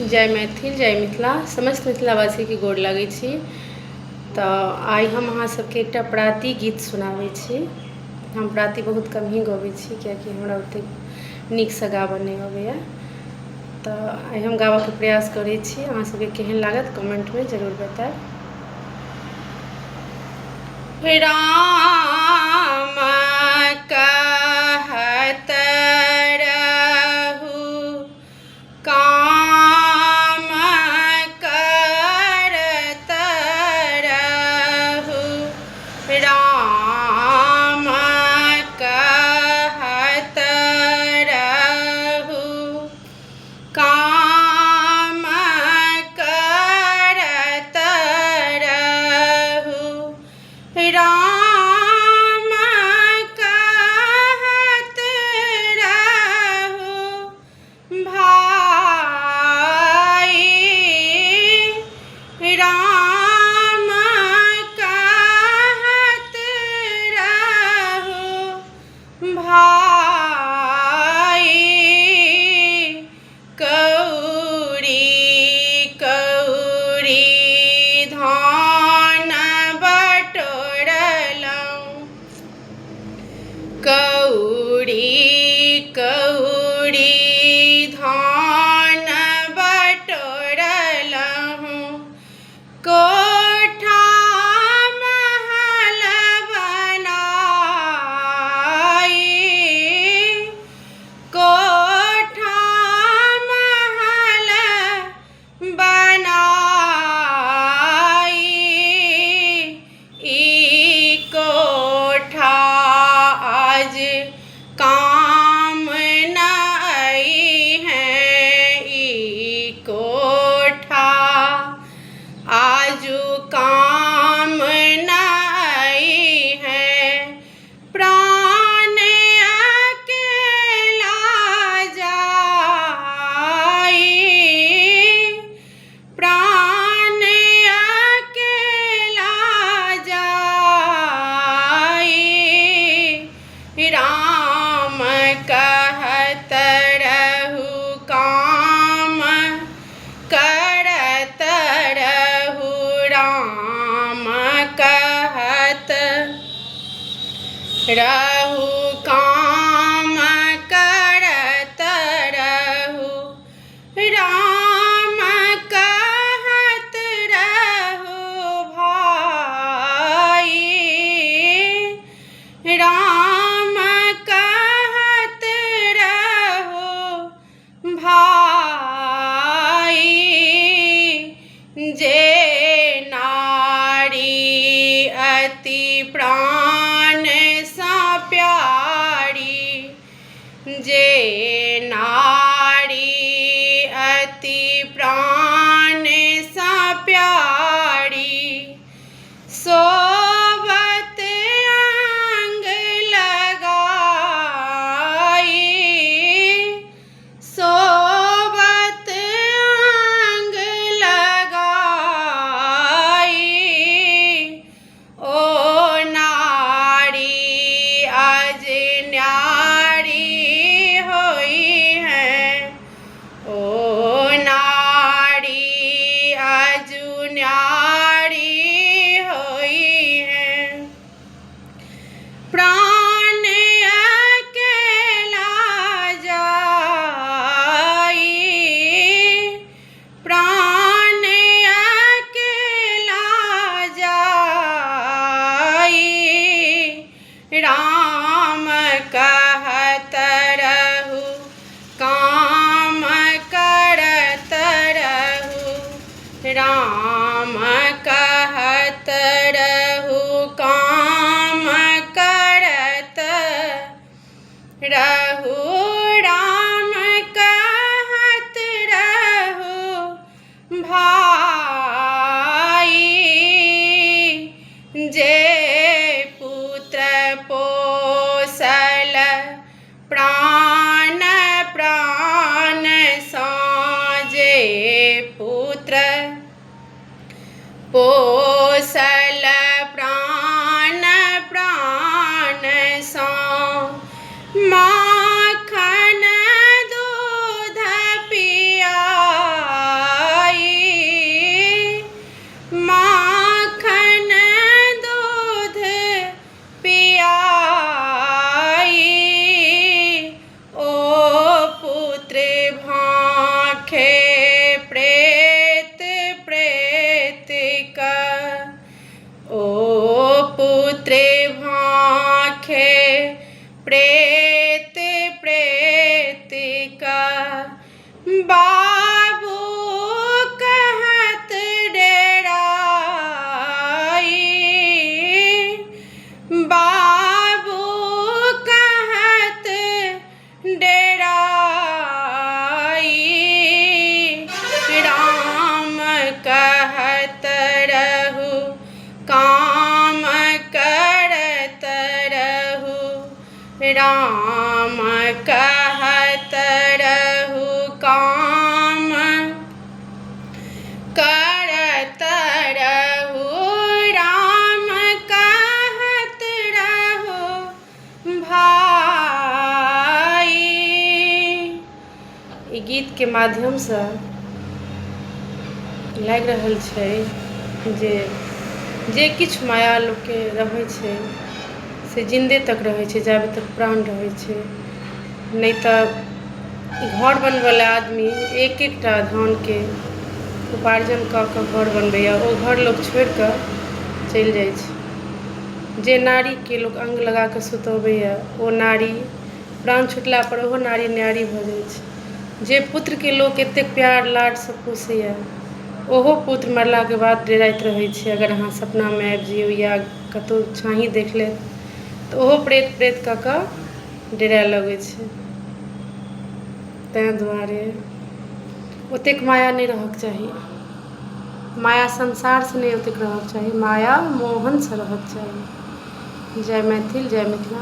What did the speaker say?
जय मैथिल, जय मिथिला। समस्त मिथिलावासीके गोर लगै छी। तऽ आइ हम अहाँ सबके एकटा प्राती गीत सुनाबै छी। हम प्राती बहुत कम ही गबै छी, कियाकि हमरा ओतेक नीकसँ गाबऽ नहि अबैए। तऽ आइ हम गाबऽके प्रयास करै छी। अहाँ सबके केहन लागत, कमेन्टमे जरूर बतायब। राम कहत रहू काम करत रहू, राम कहत रहू काम करत रहू, राम कहत रहू भाई, राम कहत रहू भाई, कौड़ी कौड़ी धान बटोरलहुँ, कौड़ी कौड़ी धान बटोरलहुँ, कोठा महल बनाई, कोठा महल बनाई, ई कोठा आज काम न आई है, ई कोठा आजु काम न आई है, प्राण अकेला जाई, प्राण अकेला जाई, राम कहत रहू काम करत रहू, राम कहत रहू काम करत रहू, राम कहत रहू भाई, राम कहत रहू भाई, जे नारी अति प्राण सँ प्यारी, जे नारी अति प्राण सँ प्यारी, सोबत अंग लगाई, सोबत अंग लगाई, ओ नारी आज न्यारी होई है, ओ नारी आजु न्यारी होई है, प्राण अकेला जाई, प्राण अकेला जाई, राम कहत रहू काम करत रहू, राम कहत रहू काम करत रहू, राम कहत रहू भाई, जे पुत्र पोसल प्राण प्राण सँ, जे पुत्र पोसल प्राण प्राण सँ, माखन दूध पियाई, राम कहत रहू काम करत रहू राम कहत रहू भाई। ई गीतके माध्यमसँ लागि रहल छै जे जे किछु माया लोकके रहै छै से जिन्दे तक रहै छै, जाबे तक प्राण रहै छै। नहि तऽ घर बनबैवला आदमी एक एकटा धानके उपार्जन कऽ कऽ घर बनबैए, ओ घर लोक छोड़िकऽ चलि जाइ छै। जे नारीके लोक अङ्ग लगाकऽ सुतबैए, ओ नारी प्राण छुटलापर ओहो नारी न्यारी भऽ जाइ छै। जे पुत्रके लोक एतेक प्यार लाडसँ पोसैए, ओहो पुत्र मरलाके बाद डेराइत रहै छै। अगर अहाँ सपनामे आबि जइयौ या कतहु छाँही देख लेत तऽ ओहो प्रेत प्रेत कऽ कऽ डेराय लगै छै। ताहि दुआरे ओतेक माया नहि रहऽके चाही। माया संसारसँ नहि ओतेक रहऽके चाही, माया मोहनसँ रहऽके चाही। जय मैथिल, जय मिथिला।